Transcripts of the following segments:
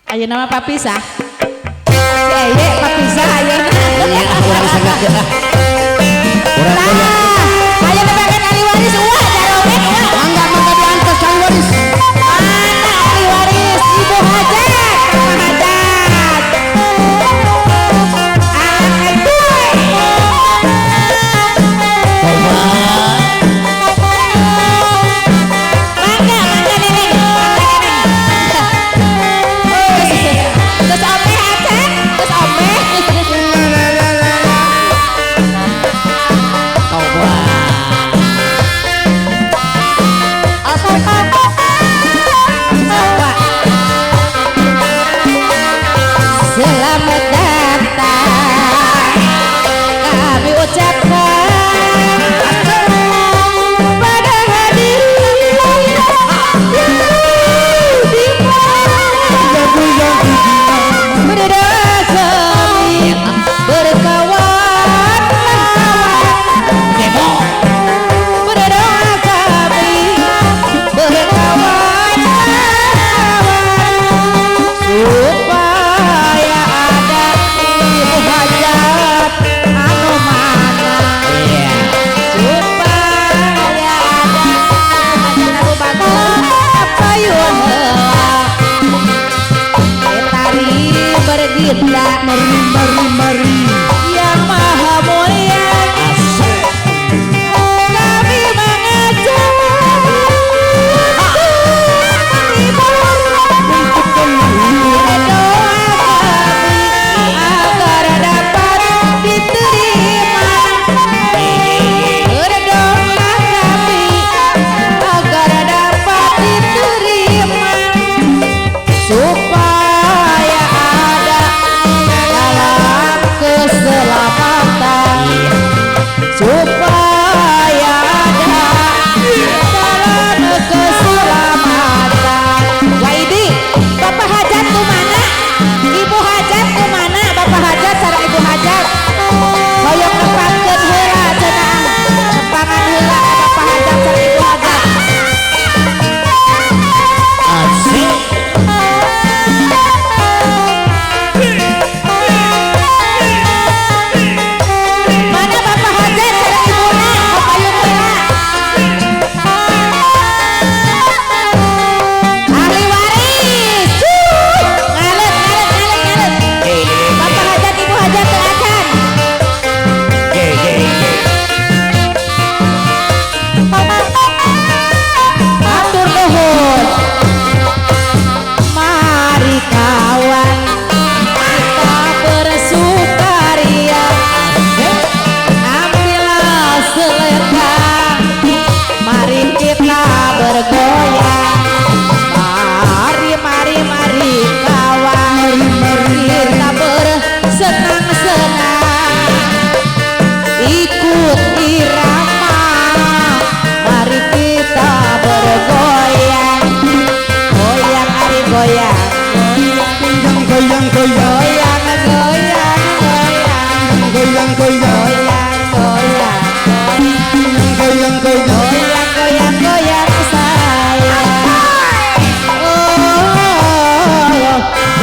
Ayeuna mah papisah. Si Eye papisah ayeuna. Iya, urang bisa. Urang goyang. Tah, ayeuna pengen ahli waris uwa jaromen uwa. Mangga, mangga diantos ahli waris. Mana ahli waris? Ibu Hajat, Mama Hajat. Ah, itu. Tobat. Mangga, mangga Neneng, mangga Neneng. Terus omeh acan, terus omeh. Tobat. Asik. Wah. Selamat datang kami ucapkan pada hadirin yang berdoa kami berkawan Demo. Berdoa kami berkawan supaya ada ibu hajat anu mana, supaya ada hajat anu bagus payun heula tari bergita. Mari, mari, mari. Yang maha mulia. Asik. Kami mengajak menghibur doa kami agar dapat diterima. Berdoa kami agar dapat diterima supaya ada dalam keselamatan, supaya ada dalam keselamatan. Waidi, Bapak Hajat ku mana? Ibu Hajat ku mana? Bapak Hajat sareng Ibu Hajat. Hoyong nepangkeun heula cenah. Nepangan heula ka Bapak Hajat sareng Ibu Hajat. Asik. Mana Bapak Hajat sareng Ibuna? Kapayun heula. Ahli waris. Cuy. Ngalet, ngalet, ngalet, ngalet. Bapak Hajat, Ibu Hajat teu acan. Ye ye ye. Hatur nuhun. Mari kawan kita bersukaria. Ambillah selendang, mari kita bergoyang. Mari, mari, mari kawan, kita bersenang-senang. Ikut irama, mari kita bergoyang. Goyang ari goyang, Goyang, goyang, goyang. Goyang, goyang, goyang. Goyang, goyang. Goyang, goyang, Goyang, goyang. Goyang, goyang, goyang sayang. Oh,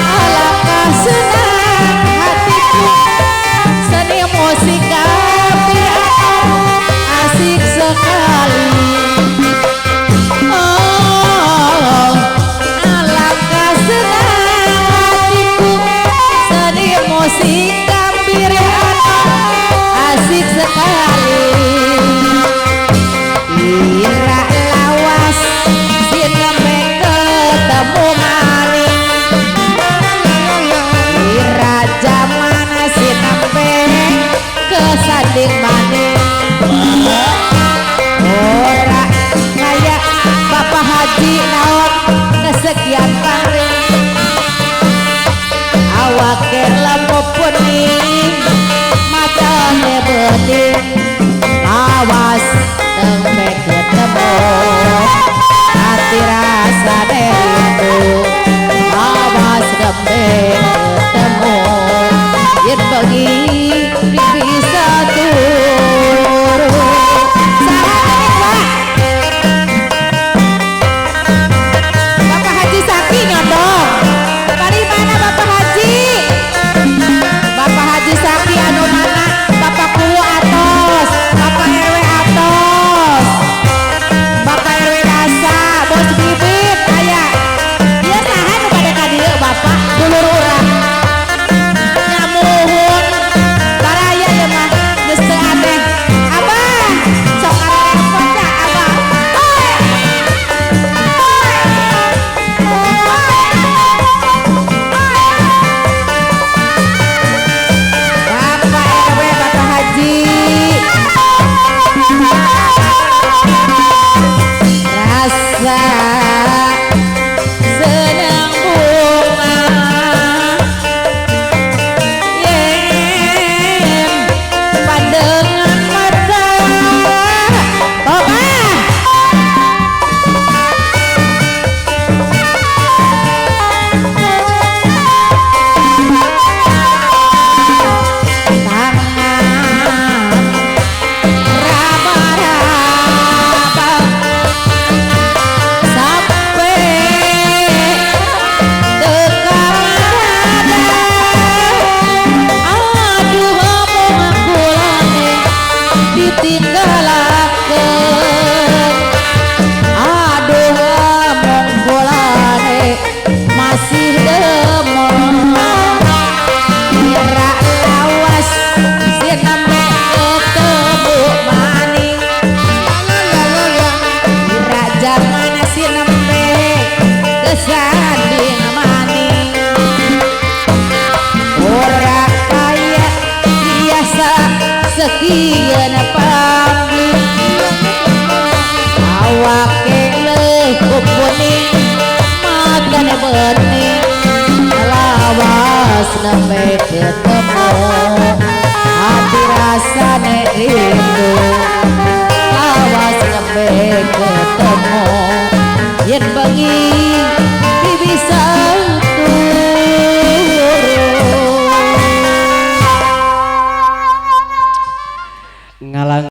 alangkah senang hatiku. Seni musik kami asik sekali. Oh, alangkah senang hatiku. Seni musik gambir asik. Masih demong Ira lawas si nembe ketemu maning Ira zaman si nembe kesanding maning Ora kaya biasa sekian panggih Awake leuh kuning matane bening lawas nembe ketemu hati rasane rindu lawas nembe ketemu yen bengi bisa